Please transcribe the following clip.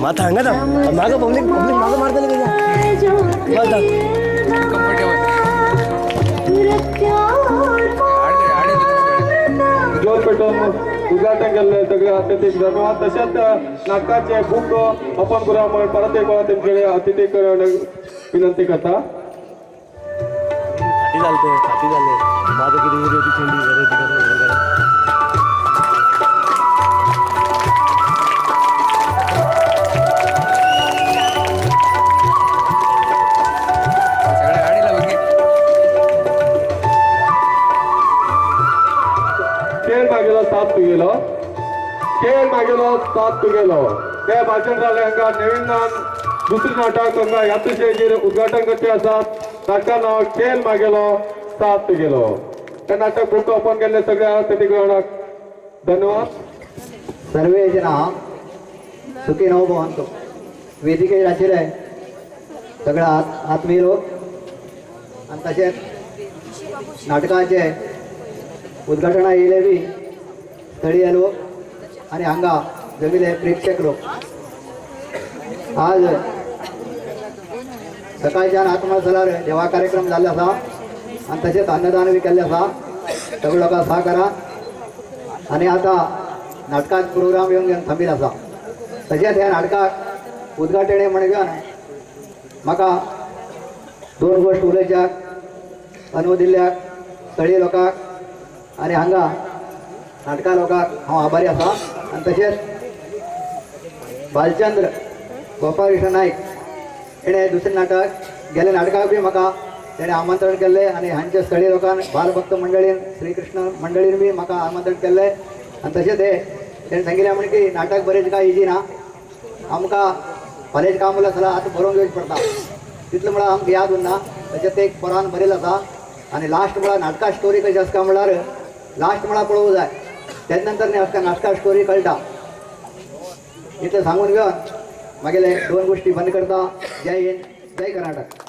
माता हांगा थांब, मागं पब्लिक पब्लिक मागं मारतले तुज्या. ज्योत पेटोवन उद्घाटन केल्ले सगळे अतिथीक धन्यवाद. तशेंच नाटकाचे बुक ओपन करूया म्हण परत एक वेळा तेमचे अतिथीक विनंती करता. फाटी जाले ते, फाटी जाले. माझं किती होती चेंडी घरे तिकडे वगैरे. खेळ मागेलो साथ तुगेलो, खेळ मागेलो साथ तुगेलो. ते भाशण जाले. हांगा नवीन दुसरें नाटक हांगा ह्याच विशयाचेर उद्घाटन करचे आसात. नाटका नांव खेळ मागेलो साथ तुगेलो. ते नाटक बुक ओपन केल्ले सगळ्या अतिथी गणाक धन्यवाद. सर्वे जनाः सुखिनो भवन्तु. वेदिकेर आशिल्ले सगळे आत्मीय लोक आनी तशेंच नाटकाचे उद्घाटना येयले बी स्थळीय लोक आनी हांगा जमिल्ले प्रेक्षक लोक, आज सकाळच्यान आत्मसलार देवा कार्यक्रम जाल्लो आसा आनी तशेंच अन्नदान बी केल्लें आसा. सगळे लोकांक सहकारा आनी आतां नाटकाक प्रोग्राम येवन घेवन थांबिल्लो आसा. तशेंच ह्या नाटकाक उद्घाटन म्हण घेवन म्हाका दोन गोश्ट उलोवच्याक अनुभव दिल्ल्याक स्थळीय लोकांक आनी हांगा नाटका लोकांक हांव आभारी आसा. आनी तशेंच बालचंद्र गोपाळकृष्ण नायक हेणें दुसरें नाटक गेले नाटकाक बी म्हाका तेणें आमंत्रण केल्लें आनी हांच्या स्थळीय लोकांक बालभक्त मंडळीन, श्रीकृष्ण मंडळीन बी म्हाका आमंत्रण केल्लें. आनी तशेंच हे तेणें सांगिल्लें म्हण की नाटक बरें काय इजी ना, आमकां फाल्यांचें काम उरलें जाल्यार आतां बरोवन घेवचें पडटा, तितलें म्हळ्यार आमकां याद उरना. तशें तें एक पोरान बरयलें आसा. आनी लास्ट म्हळ्यार नाटका स्टोरी कशी आसता म्हळ्यार लास्ट म्हळ्यार पळोवंक जाय, तेजे नंतर न्ही आसता नाटका स्टोरी कळटा. इतलें सांगून घेवन मागीर दोन गोश्टी बंद करता. जय हिंद, जय कर्नाटक.